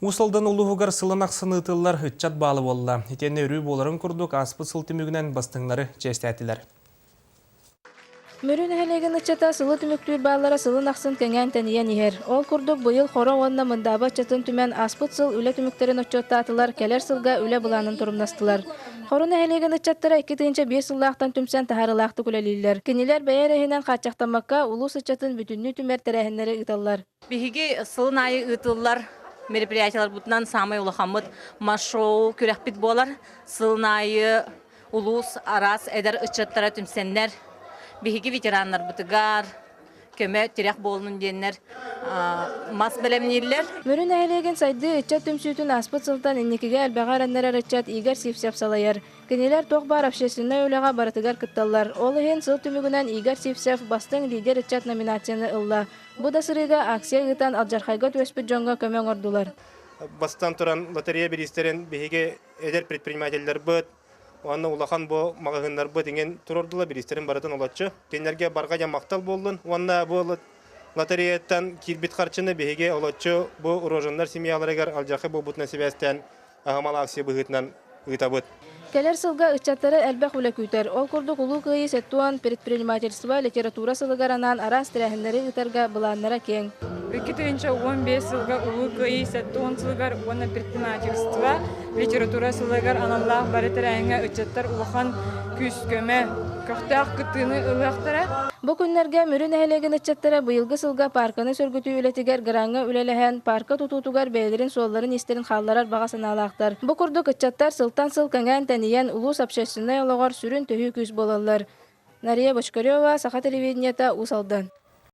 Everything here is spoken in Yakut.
Уус Алдан улууһугар сылын ахсын ыытыллар ыччат баала буолла. Итиэннэ өрүү буоларын курдук ааспыт сыл түмүгүнэн бастыҥнары чиэстээтилэр. Мүрү нэһилиэгин ыччата сылы түмүктүүр бааллара сылын ахсын кэҥээн тэнийэн иһэр. Ол курдук быйыл Хоро уонна Мындааба ыччатын түмэн ааспыт сыл үлэ түмүктэрин отчуоттаатылар, кэлэр сылга үлэ былаанын торумнастылар. Хоро нэһилиэгин ыччаттара 2005 сыллаахтан түмсэн таһаарыылаахтык үлэлииллэр. Кинилэр бэйэ эрэ иһинэн хааччахтаммакка улуус ыччатын бүтүннүү түмэр тэрээһиннэри ыыталлар. Биһиги сылын аайы ыытыллар мероприятиеларбытынан саамай улахаммыт маш-шоу күрэхпит буолар. Сылын аайы улуус араас эдэр ыччаттара түмсэннэр, биһиги ветераннарбытыгар көмө тирэх буоллун диэннэр мас бэлэмнииллэр. Мүрү нэһилиэгин сайдыы ыччат түмсүүтүн ааспыт сылтан инникигэ элбэҕи эрэннэрэр ыччат Игорь Сивцев салайар. Кинилэр туох баар общественнай үлэҕэ барытыгар кытталлар. Ол иһин сыл түмүгүнэн Игорь Сивцев Бастыҥ лидер ыччат номинацияны ылла. Бу да сырыыга акция ыытан алдьархайга түбэспит дьоҥҥо көмө оҥордулар. Бастатан туран лотерея бириистэрин биһиги эдэр предпринимателлэрбит уонна улахан бу маҕаһыыннарбыт иҥин туруордулар бириистэрин барытын олоччу. Кинилэргэ барҕа дьон махтал буоллун уонна бу лотереяттан киирбит харчыны биһиги олоччу бу Рожиннар семьяларыгар алдьархай буолбутунан сибээстээн аһымал акция быһыытынан ыытабыт. Кэлэр сылга ыччаттары элбэх үлэ күүтэр. Ол курдук Улуу Кыайыы 70 предпринимательство, литература сылыгар анаан араас тэрээһиннэри ыытарга былааннара киэҥ. 2015 сылга Улуу Кыайыы 70 сылыгар уонна предпринимательство, литература сылыгар аналлаах бары тэрээһиҥҥэ ыччаттар улахан күүс-көмө, көхтөөх кыттыыны ылыахтара. Бу күннэргэ Мүрү нэһилиэгин ыччаттара быйылгы сылга паарканы сөргүтүү үлэтигэр граҥҥа үлэлэһэн, паарка тутуутугар бэйэлэрин суолларын-иистэрин хаалларар баҕа санаалаахтар. Бу курдук ыччаттар сылтан сыл кэҥээн-тэнийэн, улуус общественнай олоҕор сүрүн төһүү күүс буолаллар. Нария Бочкарева, Саха телевидениета, Уус Алдан.